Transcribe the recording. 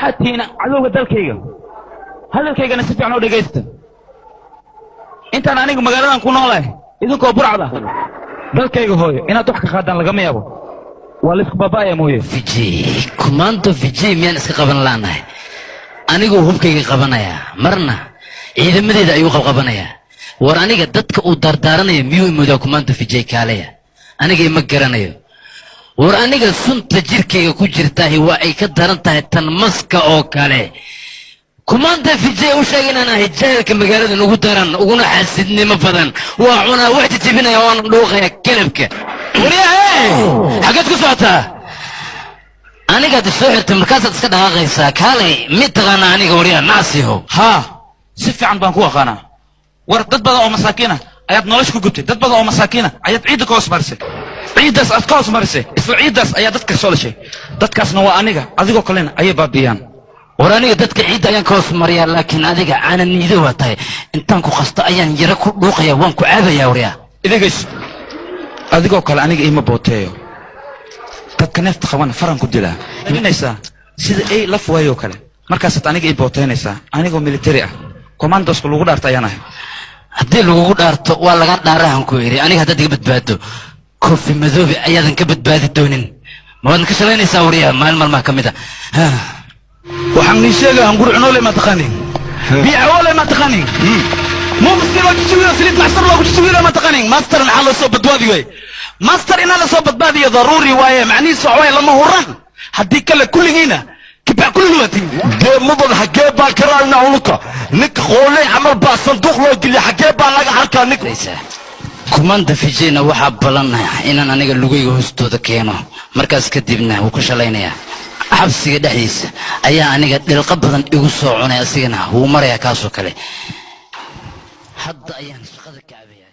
Waxaad tihiin cadowga dalkayga. Hadalkaygana si fiican u dhegaysta. Intaan anigu magaaladan ku noolahay, idinkoo burcda dalkayga hooyo inaad wax ka qaadaan lagama yaabo, waa laysku baaba'aya mooye. Vijay, Commando Vijay, miyaan iska qaban laanahay? Aniguu hubkayga qabanayaa, marna ciidamadeeda ayuu qabqabanayaa. War aniga dadka uu daardaaranaya miyuu imoodaa? Commando Vijay, kaalaya, aniga ima garanayo. War aniga sunta jirkayga ku jirtaahi waa ay ka daran tahay tan maska oo kale. Commando Vijay, u sheeg inaan ahay jaahilka magaalada ugu daran uguna xaasidnimo badan. Waa cunaa, wax jijibinaya, waana dhuuqaya kelabka. Waryahe, xaggeed ku socotaa? Anigaad isoo xirtay, markaasaad iska dhaqaaqaysaa. Kaalay, mid taqaana aniga? Waryaa nacsiho. Haa, si fiican baan ku aqaanaa. War dad badan oo masaakiina ayaad nolosha ku gubtay, dad badan oo masaakiina ayaad ciidda ka hoos marisay. Ciiddaas aad ka hoos marisay, isla ciiddaas ayaa dadka soo dhashay. Dadkaasna waa aniga adigoo kalena ayay baabi'iyaan. War aniga dadka ciidda ayaan ka hoos mariyaa, laakiin adiga caana niido waa tahay. Intaan ku qasto ayaan yaro ku dhuuqaya, waan ku caabaya, waryaa. Idigays, adigoo kale aniga iima booteeyo. Dadka neefta qabana faran ku dilaa inaysaa sida ay laf waayoo kale. Markaasaad aniga ii booteynaysaa, anigoo military ah, commandoska lagu dhaarta ayaan ahay. Haddii lagugu dhaarto, waa laga dhaarahan ku yidhi. Aniga haddaad iga badbaado, Kofi Madoobe ayaadan ka badbaadi doonin. Ma waadna ka shalaynaysaa, waryaa, maalin maalmaha ka mid a? Waxaan nii sheegaya, hunguri cunoole ma taqaanin, biicawoole ma taqaanin, mufsi loo jijiwiyo, saliid macsar loogu jijiwiyo ma taqaanin. Master maxaa loo soo badbaadi waay? Master inaa lasoo badbaadiyo daruuri waaye. Macnihiisu waxa waaye lama huraan, haddii kale kulligiina kibaac kulli waatiin. Dee mudan, xaggee baan ka raadnaa unuka? Ninka qooley camal baa sanduuq loo geliya, xaggee baa laga arkaa ninka? Commando Vijayna waxaa ballanah inaan aniga lugayga hoostooda keeno. Markaas kadibna wuu ka shalaynayaa. Xabsiga dhexdiisa ayaa aniga dhilqo badan igu soo cunay, asigana wuu marayaa kaasoo kale. Hadda ayaan shaqada ka cabayaa.